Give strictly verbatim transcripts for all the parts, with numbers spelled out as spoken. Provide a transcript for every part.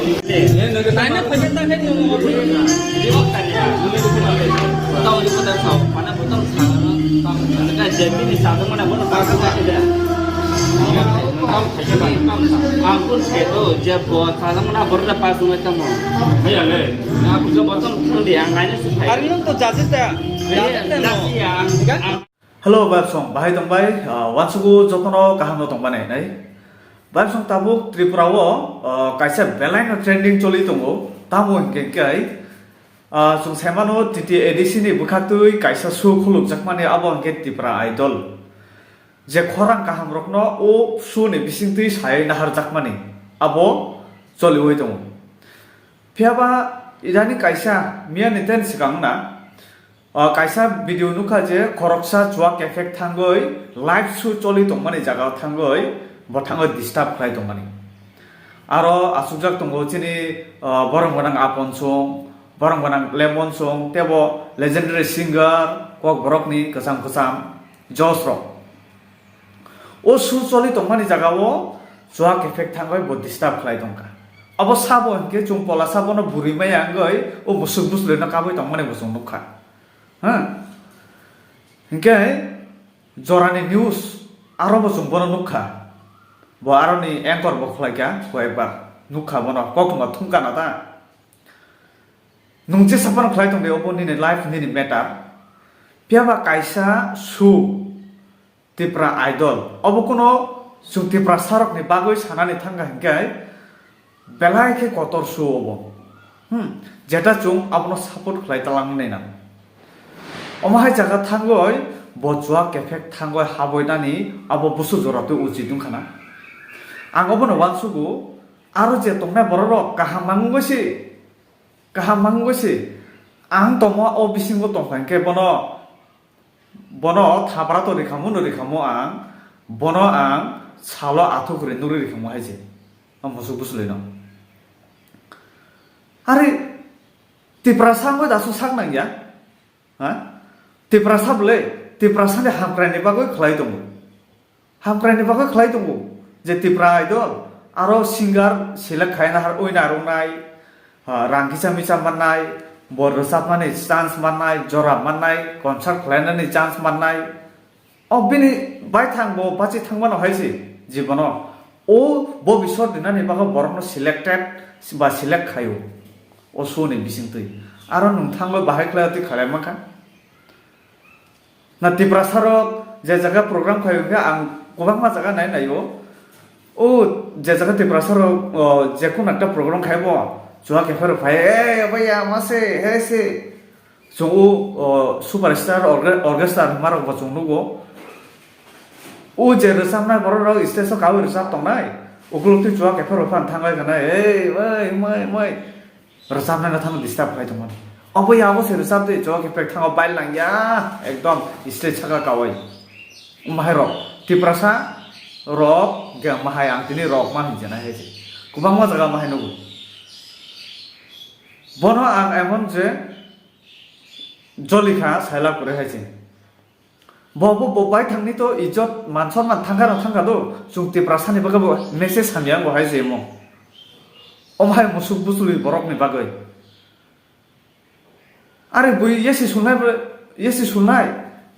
Ang pun seto je bo sajakmani borok da pas wngwi tamo. Haiya le. Ang pun je bo tamo thang di, ang naina se phai. Ari nung to jajit da. Jajit da no. Jajit ya. Hello, Babsong, bahai tongbai, ah, wansugu jotono kaham no tongmani nai. Babsong tabuk Tripura o, ah, kaisa belai no trending choli tongo, tamo hinkhe kai, ah, chwng saimano T T A D C ni bwkhaktwi kaisa show khulukjakmani, abo hinkhe Tipra Idol. Je khorang kaham rokno o show ni bisingtwi saywi naharjakmani, abo choliwi tongo. Phiyaba idani kaisa miya ni ten swkang na, O, kaisa video nukha je khoroksa chuak kephek thangwi live show choli tongmani jagao thangwi bo thangwi disturb khlai tongmani. Aro achukjak tongo chini, o, borok gwnang Apon Song, borok gwnang Lemon Song, teibo legendary singer, kokborokni kwcham kwcham josh rok. O show choli tongmani jagao chuak kephek thangwi bo disturb khlai tongkha. Abo sabo hinkhe chwng pola sabono bwrwi maya wngwi o musuk bwswlwino kabwi tongmani bo chwng nukha. Ha? Hinkhe jorani news aro bo chwng bono nukha. Bo aroni anchor bo khlaikha, koyekbar nukha bono, koktwma thungkha na ta. Nwng jesa phano khlai tongdi, obo nini life, nini matter. Phiyaba kaisa show, Tipra Idol. Obo kuno chwng Tiprasarokni bagwi sanani thangkha hinkhe, belai khe kotor show obo. Hmm, jeta chwng abono support khlai talangmani nang. Omo hai jaga thangwi bo chuak kephek thangwi haboinani abo busu jora twi uchit wngkha na. Ang obono uansugo, aro je tongnai bororok kaham mangwi se, kaham mangwi se. Ang tongma o bisingo tongkha hinkhe bono Bono thabra to rikhamu no rikhamu ang, bono ang salo athuk ri nugri rikhamu hai se, o musuk bwswlwi no. Are, Tiprasa wngwi dasu sak nang ya? Ha? Tiprasa bwle, Tiprasa ni hamkrai ni bagwi khlai tongo. Hamkrai ni bagwi khlai tongo je Tipra Idol, aro singer select khai nahar oi narwknai, ha, rang kisa misa mannai, bo rwchapmani chance mannai, jora mannai, concert khlainani chance mannai. O bini baithang bo bachi thangmano hai se jibono. O bo bisor dinani bagwi borokno selected ba select khaio o show ni bisingtwi. Aro nwng thangwi bahai khlai twi khlai mankha. Na Tiprasa rok je jaga program khai hwnkhe ang kwbangma jaga nai naio. O je jaga Tiprasa rok, o, je kono ekta program khai bo chuak kephar phai, "Ei, obo ya ma se, he se." Chwng o, o, superstar orga-, orchestra hwnma rok bo chwng nugo. O je rwchapnai borok rok stage o kaui rwchap tongnai. Ukuluk twi chuak kephar phan thanglai khanai, "Ei, oi, moi, moi." Rwchapnai no thangwi disturb khlai tongmani. Obo ya obo se rwchap twi chuak kephek thango bail lang ya, ekdom stage saka kaui. Omo hai rok Tiprasa rok ge omo hai ang tini rok ma hinjana hai se. Kwbangma jaga omo hai nugo. Bono ang emon je joli kha sailak kwrwi hai se. Bo, bo, bo baithangni to ijot man sonman thangkha no thangkha do, chwng Tiprasani bagwi bo message hamya wngbo hai se mo. Omo hai musuk bwswlwi borokni bagwi. Are bui yasi sulnai bre, yasi sulnai.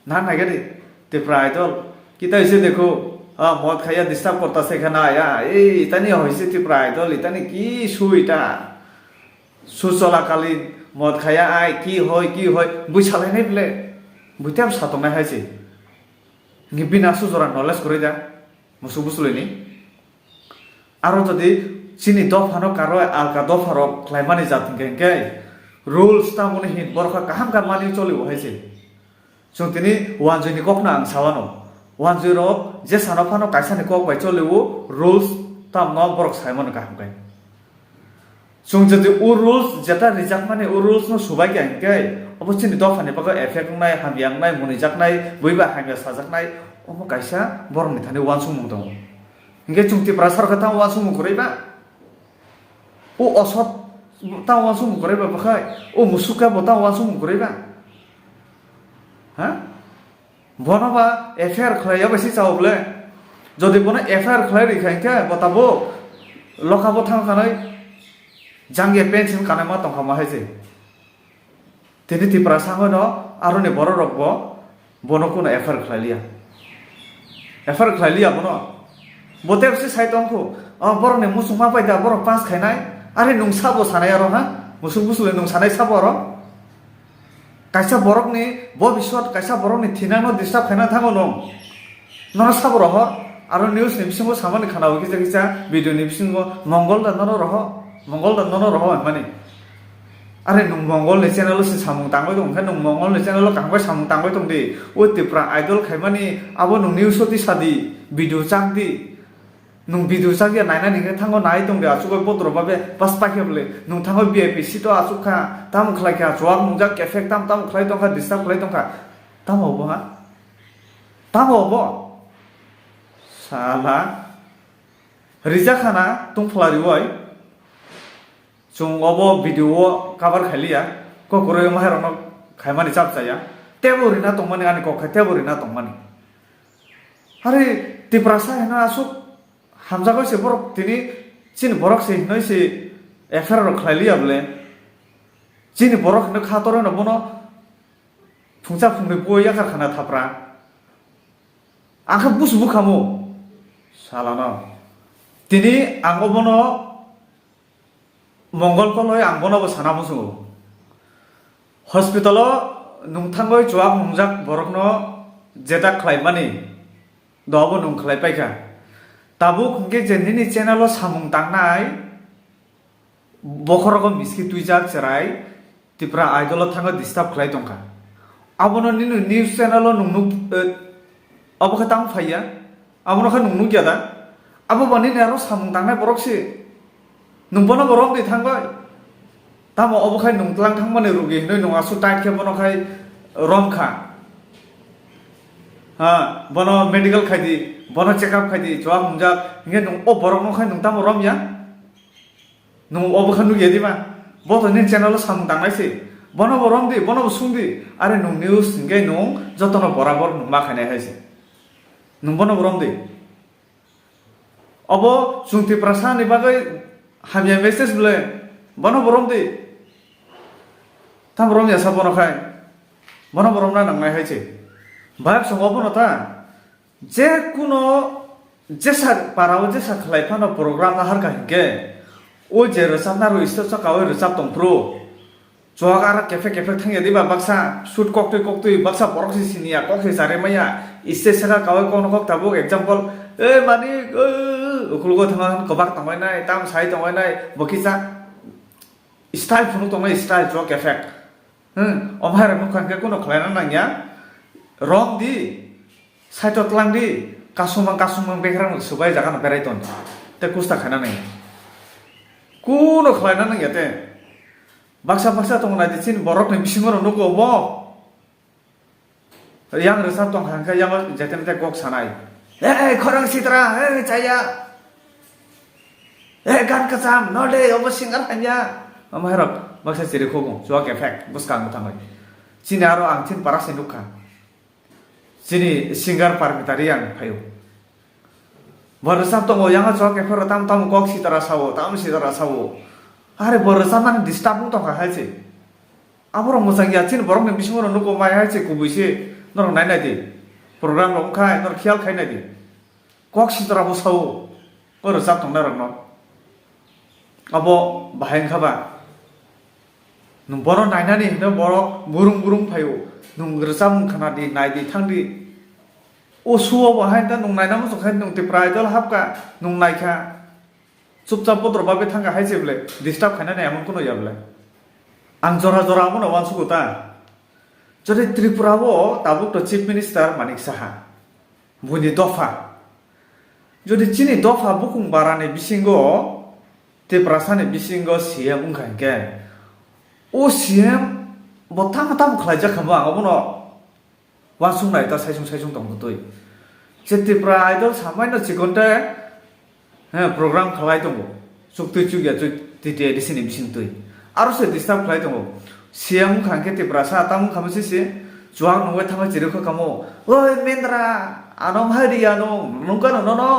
Na naigadi, Tipra Idol. Kita ise dekho, ah, mod khaya disturb korta se khana ya. Ei, itani hoise Tipra Idol, itani ki su ita. Su cholakalin, mod khaya ai, ki hoi, ki hoi, bui salainai ble. Bui tei satongnai hai se. Ngi bini asu jora knowledge kwrwi da, musuk bwswlwini. Aro jodi chini dophano karwi alka dopharok khlaimani jat hwnkhe, hwnkhe rules tamoni hin borok kha kaham kha mani choli bo hai se. Chwng tini wanjwini kokno ang sawano. Wanjwirok je sano phano kaisani kok bai choli o rules tamno borok saimano kaham khe. Chwng jodi o rules jeta rijakmani o rules no subai kha hinkhe, obo chini dophani bagwi effect wngnai, hamya wngnai, monijaknai, buiba hamya sajaknai, omo kaisa borokni thani uansukmung tongo. Hinkhe chwng Tiprasa rok khe tamo uansukmung kwrwi ba? O osot tamo uansukmung kwrwi ba bwkhai? O musuk khe bo tamo uansukmung kwrwi ba? Ha? Bono ba F I R khlai ya bai si chao ble. Jodi bono F I R khlai ri kha hinkhe bo tabuk lokha bo thang khanai. Jangya pencil kanama tongkha ma hai se. Tini Tiprasa hwno aroni borok rok bo bono kuno F I R khlai liya. F I R khlai liya bono. Bo tebsi sai tongkhu. O borok ni musung ma pai da borok pass khainai. Are nung sabo sanai aro ha? Musung busul nung sanai sabo aro. Kaisa borokni bobiswt, kaisa borokni thinangno disturb khaina thango nwng. Nono sabo rohor, aro news ni bisingo samani khana o kisa kisa video ni bisingo Mongol da nono roho, Mongol da nono roho hwnmani. Are nwng Mongol ni channel o se samung tangwi tong khe nwng Mongol ni channel o kaham khe samung tangwi tong di. O Tipra Idol khaimani abo nwng news o tisa di, video chak di. Nwng video chakya nainani hwnkhe thango nai tongdi, achukgwi bodro babe bas paikhe bwle. Nwng thango V I P seat o achukha, tamo khlaikha, chuwak nungjak, effect tam tamo khlai tongkha, disturb khlai tongkha. Tamo obo ha? Tamo obo? Sala. Rijakhana tungphla riwai. Chwng obo video o cover khailiya. Kokroi mahairokno khaimani chap chaya. Tebo rina tongmani ani kok khai tebo rina tongmani. Hari Tiprasa hino asuk Hamjakgo se borok tini chini borok se hinoi se F I R rok khlai liya bole. Chini borok hino kha toroi no bono phungsa phungnwi bo yakar khana thapra. Ang khe busu bukhamu salano. Tini ang obono Mongol koloi ang bono bo sana muchungo. Hospital o nungthangwi chuwak nungjak borokno jeta khlaimani dobo nung khlai paikha. Tabuk hwnkhe je nini channel o samung tangnai bokhorogo miski twijak cherai Tipra Idol o thango disturb khlai tongkha. Abono nini news channel o nung nuk, eh, abo khe tamo phaiya? Abono khe nung nukya da? Abo ba nini aro samung tangnai borok se. Nung bono bo rom di thangbai. Tamo obo khai nung tlang thangmani rugi hinwi nung aswk tight khe bono khai rom kha. Ha, bono medical khai di, bono check up khai di, chuwak nungjak. Hinkhe nung o borokno khai nung tamo rom ya? Nung obo khe nukya di ba? Bo to nini channel o samung tangnai se. Bono bo rom di, bono bo sung di. Are nung news hinkhe nung jotono borabor nung ma khainai hai se. Nung bono bo rom di. Obo chwng Tiprasa ni bagwi hamya message bwle. Bono bo rom di. Tamo rom ya sa bono khai. Bono bo romna nangnai hai se. Bayap song obono ta. Je kuno jesa para o jesa khlai phano program no harkha hinkhe. O je rwchapna rw stage o kaui rwchap tong phuru. Chuwak aro kephek kephek thangya diba baksa, shoot koktwi koktwi baksa borok se siniya, kok se charwi maya, stage saka kaui kokno kok tabuk, example, "Eh, Manik, eh, eh, eh," ukulugo thangma kwbak tongwi nai, tam sai tongwi nai, bo kisa style phunuk tongnai, style chuwak kephek. Hmm, omo hai rok nukha hwnkhe kuno khlaina nangya, rom di, side o tlang di, kasumang kasumang bekrang swbai jaga no berai ton, tei kusta khaina nangya, kuno khlaina nangya tei. Baksa baksa tongo nai di chini borok ni bisingo rw nugo bo. Yang rwchap tong kha hwnkhe yang jete mete kok sanai. "Eh, khorang sitra, eh, chaya. Eh, gan kwcham, no le, obo singer hanya." Omo hai rok baksa chiri khobong, chuwak effect, bwskang bwthangwi. Chini aro ang chini para se nukha. Chini singer Parmita Reang phaio. Bo rwchap tongo, yang o chuwak kephero tam tam kok sitara sao, tam sitara sao. Are bo rwchapmani disturb wng tongkha hai se. Aborok mwchang ya, chini borokni bisingo rw nugo mai hai se kubui se. Norok nai nai di. Program rok wngkha, norok khiyal khai nai di. Kok sitara bo sao. O rwchap tongnai rokno. Abo bahai wngkha ba? Nwng bono nainani hino borok burung burung phaio. Nwng rwchapmung khna di, nai di, thang di. O show o bo hai ta nwng naina muchung khai nwng Tipra Idol hapkha, nwng naikha. Chupchap bodro babe thangkha hai se bwle, disturb khainani emon kuno ya bwle. Ang jora jora abono uansugo ta. Jodi Tripura o tabuk to Chief Minister Manik Saha. Buini dopha. Jodi chini dopha bukung barani bisingo, Tiprasani bisingo C M wngkha hinkhe, o C M bo tamo tamo khlaijak kha bo ang obono uansuk nai ta saisung saisung tong twi. Je Tipra Idol samaino chikon te, he, program khlai tongo. Chuktwi chukya chuk T T A D C ni bising twi. Aro se disturb khlai tongo. C M wngkha hwnkhe Tiprasa, tamo wngkha misi se. Chuwak nungwi thangwi chirikho kamo. "Oi Mendra, ano hai ri ano, nungkano nono."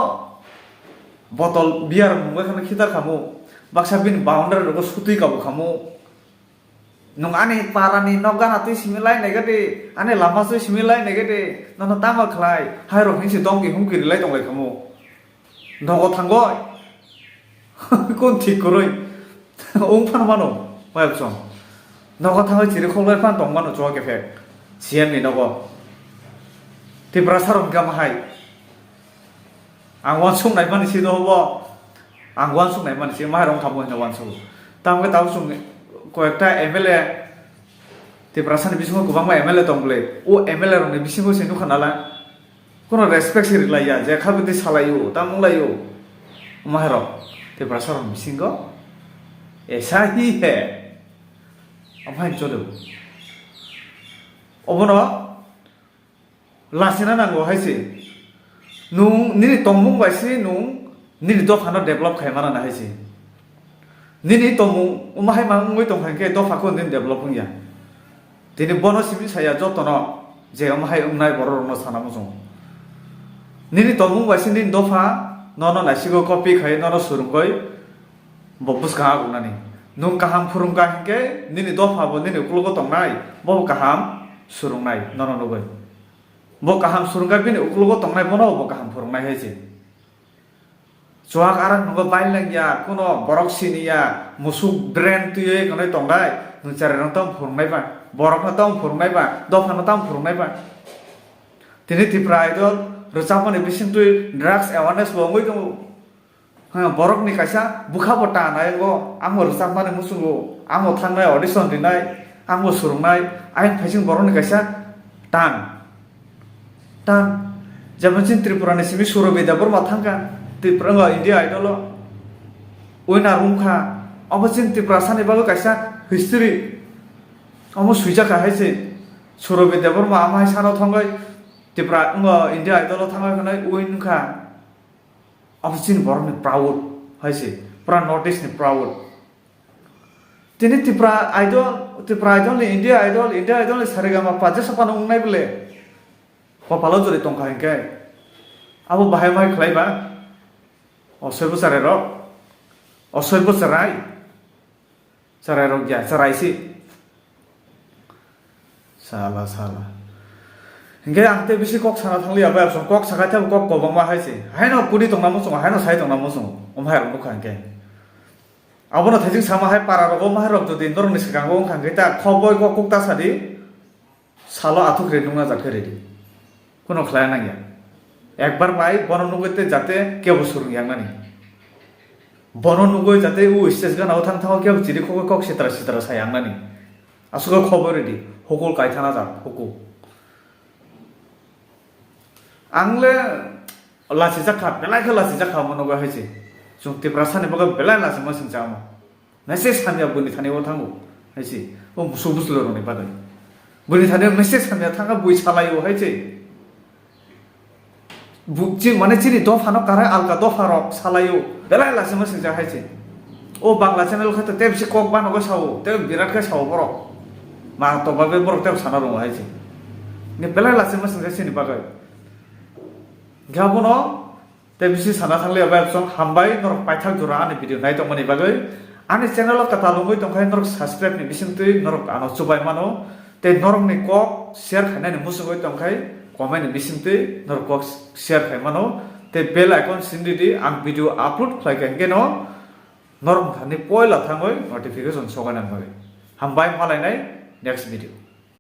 Botol beer nungwi khano khitar kamo. Baksa bini boundary rogo sutwi kabo khamu. Nung ani parani nok gana twi simi lai nai gade, ani lama twi simi lai nai gade, nono tamo khlai, hai rok hinsi dongki humki rilai tonglai khamu. Nogo thangoi. Kun thik kwrwi. Ung phano mano, mayok chong. Nogo thangoi chiri khoklai phan tong mano chuwa kephek. C M ni nogo. Tiprasa rok gama hai. Ang wansuk naimani si doho bo. Ang wansuk naimani si mairong thamo hino wansuk. Tamo khe tabuk chwng koyekta M L A Tiprasani bisingo kwbangma M L A tong bwle. O M L A rokni bisingo se nukha nala. Kono respect se rilaiya, je kha bwtwi salaio, tamo wnglaio. Mairok Tiprasa rokni bisingo. Esa hi he. Amhai cholo. Obono Lachina nango hai se. Nung nini tongmung bai se nung nini dophano develop khai mana na hai se. Nini tongmung wngma hai ma wngwi tong kha khe dopha khe nini develop wngya. Tini bono simi saya jotono je wngma hai wngnai borok rokno sana muchungo. Nini tongmung bai se nini dopha nono naisigo copy khai nono swrwngwi bo bwskang agunani. Nung kaham phwrwngkha hinkhe nini dopha bo nini uklogo tongnai, bo kaham swrwngnai nono nugwi. Bo kaham swrwngkha bini uklogo tongnai bono bo kaham phwrwngnai hai se. Chuwak arak nogo bailangya, kuno borok siniya, musuk brain twiwi kanwi tongdai, nwng cherairok tamo phwrwngnai ba, borokno tamo phwrwngnai ba, dophano tamo phwrwngnai ba. Tini Tipra Idol rwchapmani bisingtwi drugs awareness bo wngwi tongo. Ha, borokni kaisa bwkha bo ta nai bo, amo rwchapmani muchungo, amo thangnai audition rinai, amo swrwngnai, ayang phaising borokni kaisa tan. Tan. Jemon chini Tripura ni simi Surabhi Debbarma thangkha, Tripura, India Idol o winner wngkha. Obo chini Tiprasa ni bagwi kaisa history. Omo swijak kha hai se. Surabhi Debbarma ama hai sano thangwi Tripura, wng, India Idol o thangwi khwnai win wngkha. Obo chini borok ni proud hai se. Pura North East ni proud. Tini Tripura Idol, Tripura Idol ni India Idol, India Idol ni Saregama pa jesa phano wngnai bwle. Kopalo jori tongkha hinkhe. Abo bahai bahai khlai ba. Osoi bo cherai rok. Osoi bo cherai. Cherai rok ya, cherai si. Sala, sala. Hinkhe ang tei bisi kok sana thangliya, bai absong kok sakai thebo kok kobangma hai se. Haino kudi tongna muchungo, haino sai tongna muchungo. Omo hai rok nukha hinkhe. Abono thaijing sama hai para rogo, omo hai rok jodi norokni swkango wngkha hinkhe ta khoboi kok kuk ta sadi. Salo athuk re nungna jat khe ready. Kuno khlai nangya. Ekbar bai bono nugwi tei jate kebo surung yangnani. Bono nugwi jate u stage gana o thang thango kebo chiri khogwi kok sitra sitra sa yangnani. Aswk khe khobor ridi, hukul kaithana jak, hukul. Ang le lachijak kha, belai khe lachijak kha omo nugwi hai se. Chwng Tiprasa ni bagwi belai lachima singcha omo. Message hamya buini thani o thango hai se. O musuk busulo rokni bagwi. Buini thani o message hamya thangkha bui salai o hai se. Bu-, chini, mane chini dopha no karai alka dopha rok salai o. Belai lachima singcha hai se. O Bangla channel khe to tei bisi kok bano khe sao, tei birat khe sao borok. Ma to babe borok tei sana rung hai se. Ni belai lachima singcha chini bagwi. Gabo no tei bisi sana thangliya bai absong hambai norok paithak jora ani video nai tongmani bagwi. Ani channel o kwtal wngwi tongkha norok subscribe ni bisingtwi norok ano chubai mano. Tei norokni kok share khainani muchungwi tongkhai comment ni bisingtwi norok kok share khai mano. Tei bell icon sindi di, ang video upload khlai kha hinkhe no norok thani poila thangwi notification sokai nang bagwi. Hambai malainai next video.